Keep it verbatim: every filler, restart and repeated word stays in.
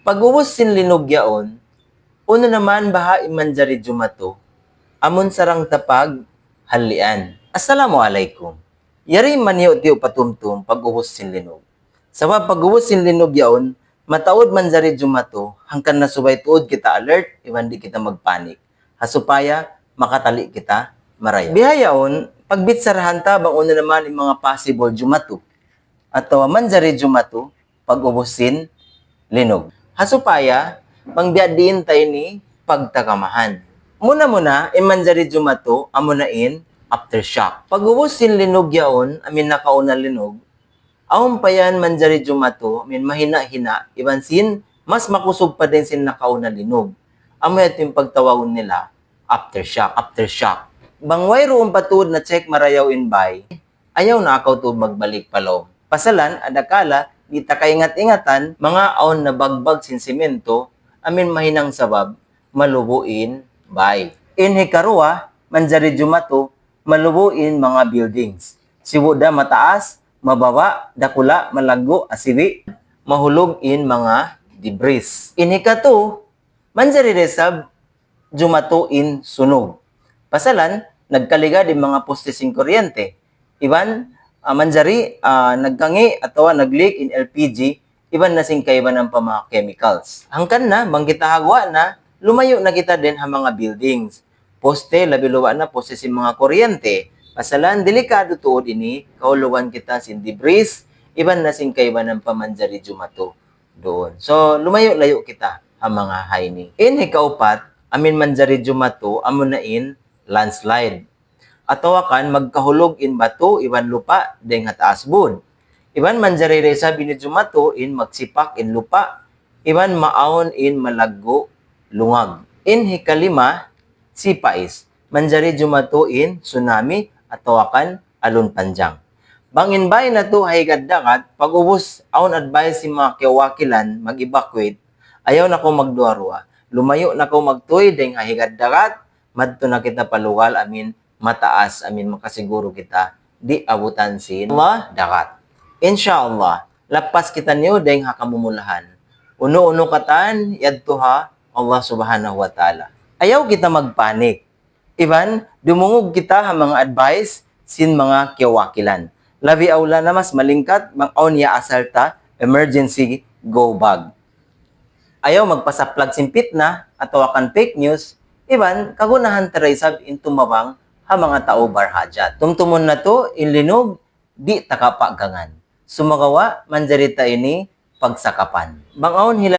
Pag'ubus sin linug yaun, unu na man baha' in manjari jumatu, amun sarang ta paghalian. Assalamu alaykum. Yari maniyu-tiyu patumtum pag'ubus sin linug. Sabab pag'ubus sin linug yaun, mataud manjari jumatu, hangkan na subay tuud kita alert, iban di' kita magpanik. Ha supaya makatali kita marayaw. Bihaun, pagbicharahan ta bang unu na man in manga possible jumatu, atawa manjari jumatu, pag'ubus sin linug. Ha supaya, bang biya' diin ta ini pagtagamahan. Muna-muna, in manjari jumatu, amuna in aftershock. Pag'ubus sin linug yaun, amin nakauna linug, awn pa yan manjari jumatu, amin mahina'-hina', iban sin, mas makusug pa dayn sin nakauna linug. Amu yadtu in pagtawagun nila, aftershock, aftershock. Bang wayruun pa tuud na-check marayaw in bay, ayaw na kaw tuud magbalik pa lawm. Pasalan, adakala, di' ta kaingat-ingatan, manga awn nabagbag sin simento, amin mahinang sabab, malubu' in bay. In hikaruwa, manjari jumatu, malubu' in manga buildings. Sibu' da mataas, mababa', dakula', malaggu', asibi', mahulug in manga debris. In hikatu, manjari da isab jumatu in sunug. Pasalan, nagkaligad in manga poste sin kuryente. Iban, ah, manjari, ah, nagkangi' atawa nag-leak in L P G, iban na sin kaibanan pa manga chemicals. Hangkan na, bang kita ha guwa' na, lumayu' na kita dayn ha manga buildings. Poste, labi-labi na poste sin manga kuryente. Pasalan, delikadu tuud ini, kahulugan kita sin debris, iban na sin kaibanan pa manjari jumatu duun. So, lumayu'-layu' kita ha manga ha ini. In hikaupat, amin manjari jumatu, amuna in landslide. Atawa kan magkahulug in batu iban lupa' dayn ha taas bud. Iban manjari da isab ini jumatu in magsipak in lupa', iban maawn in malaggu' lungag. In hikalima, sipais. Manjari jumatu in tsunami atawa kan alun panjang. Bang in bay natu' ha higad dagat, pag'ubus awn advice sin manga kiyawakilan mag-evacuate, ayaw na kaw magduwa-ruwa. Lumayu' na kaw magtuy dayn ha higad dagat, madtu na kita pa lugal amin mataas, amin makasiguru kita di' abutan sin Allah dagat. Insha Allah, lappas kitaniyu dayn ha kamumulahan. Unu-unu katan yadtu ha Allah Subhanahu wa Ta'ala. Ayaw kita magpanik. Iban, dumungug kita ha manga advice sin manga kiyawakilan. Labi awla na mas malingkat, bang awn iyaasal ta, emergency go bag. Ayaw magpasaplag sin pitna, atawa kan fake news, iban, kagunahan ta da isab in tumabang ha manga tau barhajat. Tumtumun natu', in linug, di' ta kapaggangan. Sumagawa', manjari ta ini pagsakapan. Bang awn